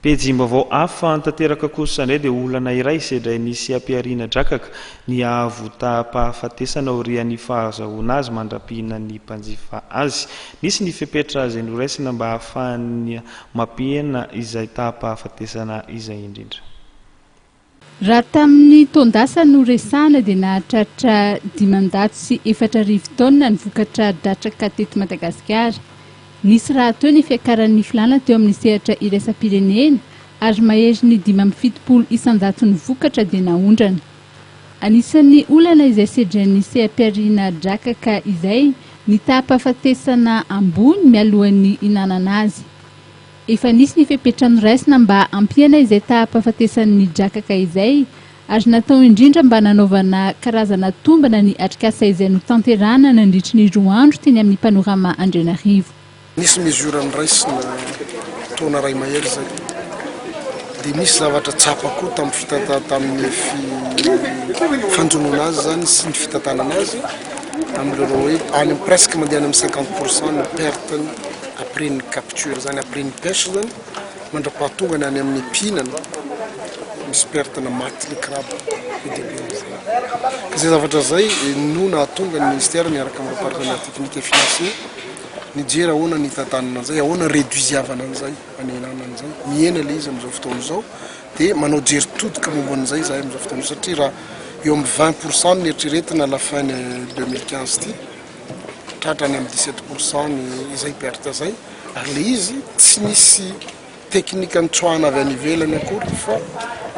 Pejim-baovao hafa tanteraka kosa indray dia olana iray sedrain'ny seha-pihariana drakaka ny haavo taham-pahafatesana aorian'ny fahazahoana azy mandra-pihinan'ny mpanjifa azy. Nisy ny fepetra izay noraisina mba hahafahana mampihena izay taham-pahafatesana izay indrindra. Raha tamin'ny taon-dasa no resahana dia nahatratra 4500 taonina ny vokatra dratraka teto Madagasikara. Nisy rahateo ny fiakaran'ny filàna teo amin'ny sehatra iraisam-pirenena ary maherin'ny 75 isan-jaton'ny vokatra dia naondrana. Anisan'ny olana izay sedrain'ny seha-pihariana drakaka izay ny taham-pahafatesana ambony mialohan'ny hinanana azy. Efa nisy ny fepetra noraisina mba hampihena izay taham-pahafatesan'ny drakaka izay ary natao indrindra mba nanaovana karazana tombana ny atrikasa izay notanterahana nandritry ny 2 andro teny amin'ny Panorama Andrianarivo. Nisy mesure noraisina taona iray mahery izay dia nisy zavatra tsapa koa tamin'ny fitanta- tamin'ny fi- fanjonoana azy izany sy ny fitantanana azy amin'ireo hoe any amin'ny presque mandeha any amin'ny 50% ny perte-ny après ny capture zany, après ny pêche zany mandrapahatongany any amin'ny mpihinana misy perte na maty le crabe be dia be amizay. Ka zay zavatra zay no nahatonga ny ministère miaraka amin'ireo partenaires techniques et financiers nijery ahoana ny hitantanana an'izay, ahoana réduisiavana an'izay, hanenana an'izay, mihena le izy amin'izao fotoana izao dia manao jery todika momba an'izay izahay amin'izao fotoana izao satria raha eo amin'ny 20% no eritreretina à la fin ny 2015 ity, tratra any amin'ny 17% ny izay perte izay ary ilay izy tsy nisy teknika nitsoahana avy any ivelany akory fa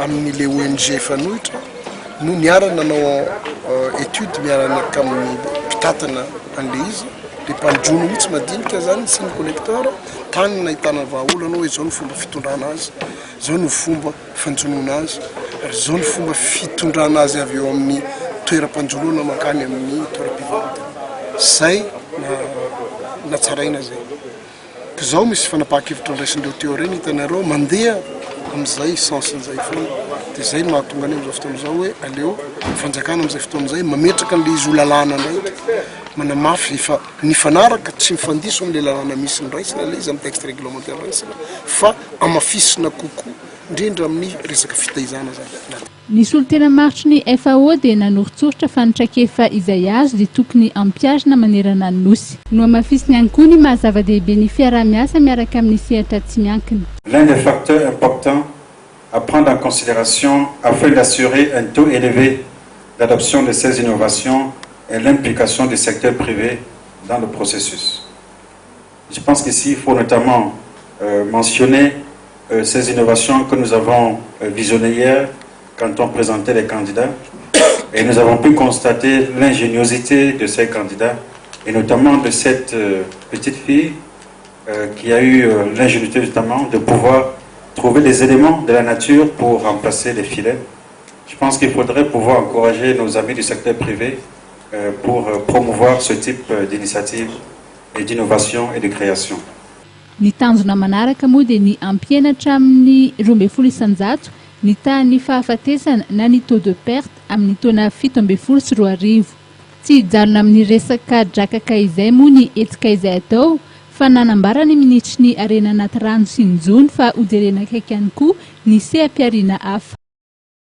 amin'ilay ONG fanoitra no niara-nanao étude miaraka amin'ny mpitantana an'ilay izy, ilay mpanjono mihitsy madinika zany sy ny collecteur tany no nahitana vahaolana hoe izao no fomba fitondrana azy, izao no fomba fanjonoana azy ary izao ny fomba fitondrana azy avy eo amin'ny toeram-panjonoana mankany amin'ny toeram-pivarotana. Izay natsaraina izay. Ka izao misy fanapahan-kevitra noraisin'ireo teo ireny hitanareo mandeha amin'izay sens-n'izay foana. Dia izay no mahatonga anay amin'izao fotoana izao hoe aleo ny fanjakana amin'izay fotoana izay mametraka an'ilay izy ho lalàna indray, manamafy efa nifanaraka tsy mifandiso amin'ilay lalàna misy noraisina ilay izy amin'ny texte réglementaire raisina fa hamafisina kokoa indrindra amin'ny resaka fitaizana zany. Ny solontena maritry ny FAO dia nanoritsoritra fa ny traikefa izay azo dia tokony hampiharina manerana ny Nosy. Nohamafisiny ihany koa ny maha zava-dehibe ny fiaraha-miasa miaraka amin'ny sehatra tsy miankina. L'un des facteurs importants à prendre en considération afin d'assurer un taux élevé d'adoption de ces innovations est l'implication du secteur privé dans le processus. Je pense qu'ici, il faut notamment mentionner ces innovations que nous avons visionnées hier quand on présentait les candidats. Et nous avons pu constater l'ingéniosité de ces candidats, et notamment de cette petite fille qui a eu l'ingéniosité justement de pouvoir trouver des éléments de la nature pour remplacer les filets. Je pense qu'il faudrait pouvoir encourager nos amis du secteur privé pour promouvoir ce type d'initiative et d'innovation et de création. Ny tanjona manaraka moa dia ny hampihena hatramin'ny 12% ny tahan'ny fahafatesana na ny taux de perte amin'ny taona 2017. Tsy hijanona amin'ny resaka drakaka izay moa ny hetsika izay atao fa nanambara ny minisitry ny harena anaty rano sy ny jono fa hojerena akaiky ihany koa ny seha-pihariana hafa.